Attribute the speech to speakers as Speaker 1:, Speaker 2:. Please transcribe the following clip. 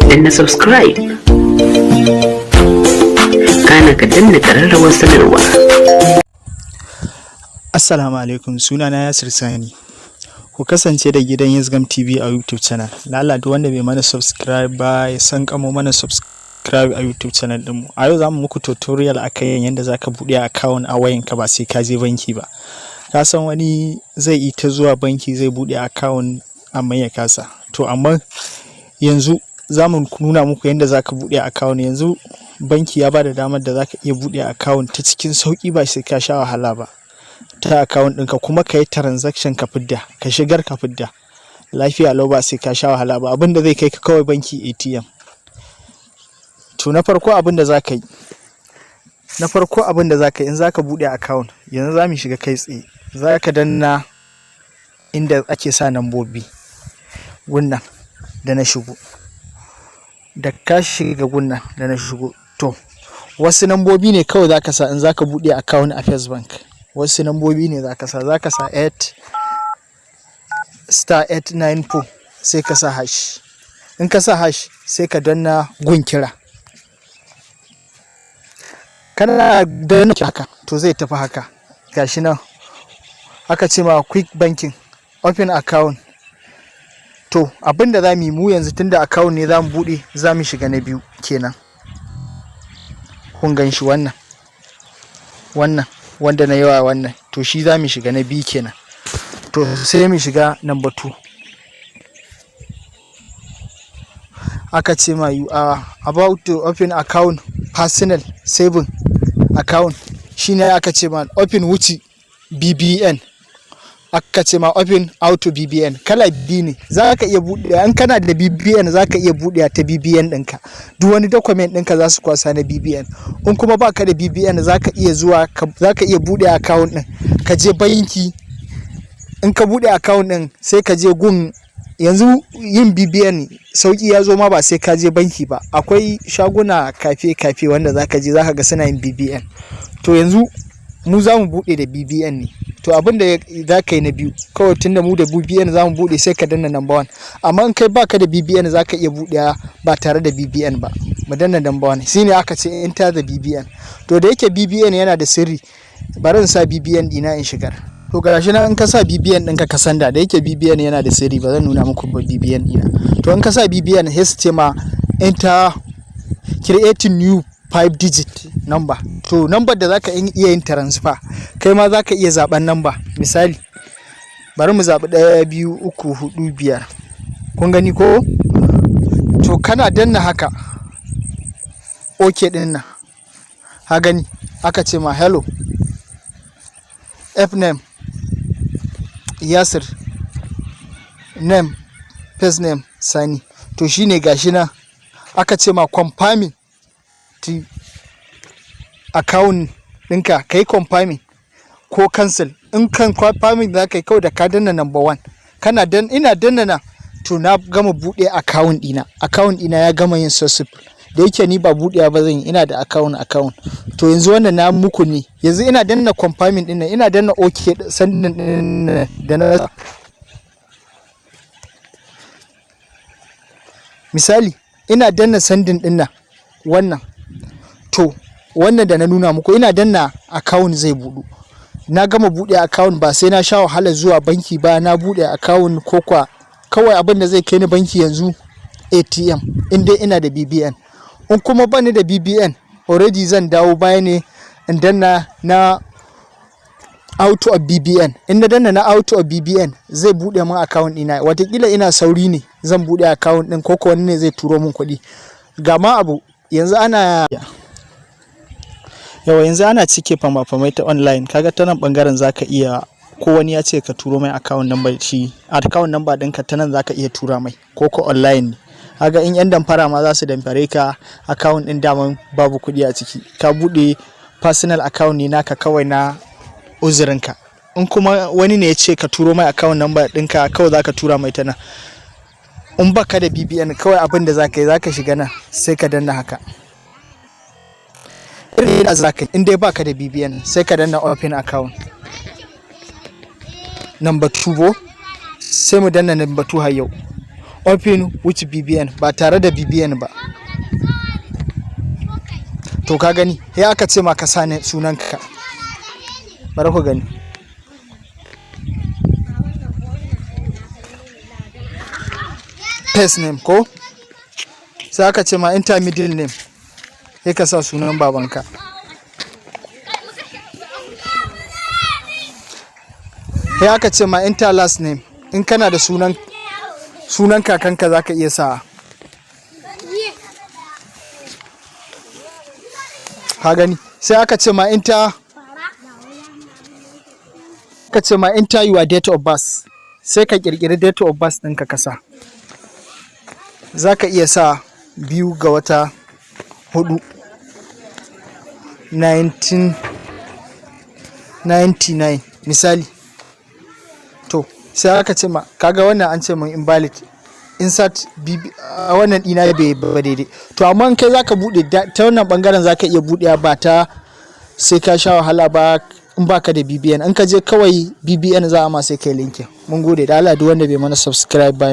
Speaker 1: Danna subscribe, kana ka danna ƙararrawar sanarwa.
Speaker 2: Assalamu alaikum, sunana Yasir Sani. Ku kasance da gidan Yasgam TV a YouTube channel. Lala duk wanda bai mana subscribe ba ya san kamo mana subscribe a YouTube channel ɗinmu. A yau za mu muku tutorial akan yadda za ka buɗe account a wayanka ba sai ka je banki ba. Ka san wani zai yi ta zuwa banki zai buɗe account amma ya kasa. To amma yanzu za mu nuna muku yadda za ka buɗe account. Yanzu banki ya ba da damar da za ka iya buɗe account ta cikin sauƙi ba sai ka sha wahala ba. Ta account ɗinka kuma ka yi transaction ka fidda, ka shigar ka fidda lafiya lau ba sai ka sha wahala ba. Abin da zai kai ka kawai banki, ATM. To na farko abin da za ka yi, na farko abin da za ka yi in za ka buɗe account, yanzu za mu shiga kai tsaye, za ka danna inda ake sa nambobi gunnan da na shigo. Da ka shiga gunnan da na shigo, to wasu nambobi ne kawai za ka sa in za ka buɗe account a First Bank. Wasu nambobi ne za ka sa. Za ka sa 8 star 894, sai ka sa hash. In ka sa hash, sai ka danna gun kira. Kana danna haka, to zai tafi haka. Gashi nan aka ce ma quick banking, open account. To abin da za mu yi mu yanzu, tunda account ne za mu buɗe, za mu shiga na biyu kenan. Kun gan shi wannan, wannan wanda na yawa wannan, to shi za mu shiga na biyu kenan. To sai mu shiga number 2. Aka ce ma "You are about to open account, personal saving account." Shine aka ce ma open wuci BVN. Aka ce ma open auto BVN. Kala biyu ne za ka iya buɗe. In kana da BVN, za ka iya buɗe ta BVN ɗinka, duk wani document ɗinka za su kwasa na BVN. In kuma baka da BVN, za ka iya zuwa, za ka iya buɗe account ɗin, ka je banki. In ka buɗe account ɗin, sai ka je gun. Yanzu yin BVN sauki ya zo ma, ba sai ka je banki ba. Akwai shaguna, cafe cafe wanda za ka je, za ka ga suna yin BVN. To yanzu mu za mu buɗe da BVN ne. To abin da za ka yi na biyu kawai, tunda mu da BVN za mu buɗe, sai ka danna number one. Amma in kai baka da BVN, za ka iya buɗewa ba tare da BVN ba. Mu danna number one. Shine aka ce enter the BVN. To da yake BVN yana da sirri, bari in sa BVN ɗina in shigar. To gashi nan, in ka sa BVN ɗinka ka sanda. Da yake BVN yana da sirri, ba zan nuna muku ba BVN ɗina. To in ka sa BVN, sai su ce ma enter, creating new 5 digit number. To number da zaka iya yin transfer, kai ma zaka iya zaben number. Misali, bari mu zaɓi ɗaya, biyu, uku, hudu, biyar. Kun gani ko? To kana danna haka, OK ɗin nan, ha gani aka ce ma "Hello, F name Yasir, name, first name Sani." To shine gashi nan aka ce ma confirming to account ɗinka, ka yi confirming ko cancel. In kan confirming za ka yi, kawai da ka danna number one. Kana dan ina danna na, to na gama buɗe account ɗina. Account ɗina ya gama yin successful. Da yake ni ba buɗewa ba zan yi, ina da account. To yanzu wannan na muku ne. Yanzu ina danna confirming ɗin nan, ina danna OK sending ɗin da na misali, ina danna sending ɗin nan wannan. To wannan da na nuna muku, ina danna, account zai buɗu. Na gama buɗe account, ba sai na sha wahala zuwa banki ba. Na buɗe account ko kwa kawai abin da zai kai ni banki yanzu, ATM, in dai ina da BVN. In kuma bani da BVN already, zan dawo baya ne in danna na out of BVN. In na danna na out of BVN, zai buɗe min account ɗina. Watakila ina sauri ne zan buɗe account ɗin, ko wani ne zai turo min kuɗi. Ga ma abu yanzu ana yawa, yanzu ana cike fama-famai ta online. Kaga ta nan bangaren zaka iya, ko wani ya ce ka turo mai account number, shi account number ɗinka, ta nan zaka iya tura mai, ko online ne. Kaga in yan damfara ma za su damfare ka, account ɗin daman babu kuɗi a ciki, ka buɗe personal account ne naka kawai na uzurinka. In kuma wani ne ya ce ka turo mai account number ɗinka, kawai zaka tura mai ta nan. In baka da BVN, kawai abin da zaka yi, zaka shiga nan, sai ka danna haka. Irin yadda zaka yi in dai baka da BVN, sai ka danna open account number 2 bo. Sai mu danna number 2 har yau. Open with BVN, ba tare da BVN ba. To, ka gani, ya aka ce ma ka sa ne sunanka. Bari ku gani. First name ko? Sai aka ce ma enter middle name, sai ka sa sunan babanka. Sai aka ce ma enter last name. In kana da sunan kakanka, za ka iya sa. Ka gani, sai aka ce ma enter your date of birth. Sai ka kirkiri date of birth ɗinka ka sa. Za ka iya sa 2 ga wata 4 1999, misali. To, sai aka ce ma, kaga wannan an ce min invalid insert BB, a wannan ɗina bai ba daidai. To, amma in kai zaka buɗe ta wannan bangaren, zaka iya buɗewa ba ta sai ka sha wahala ba. In baka da BVN, in ka je kawai BVN za a ma, sai kai linkin. Mun gode da Allah. Duk wanda bai mana subscribe ba.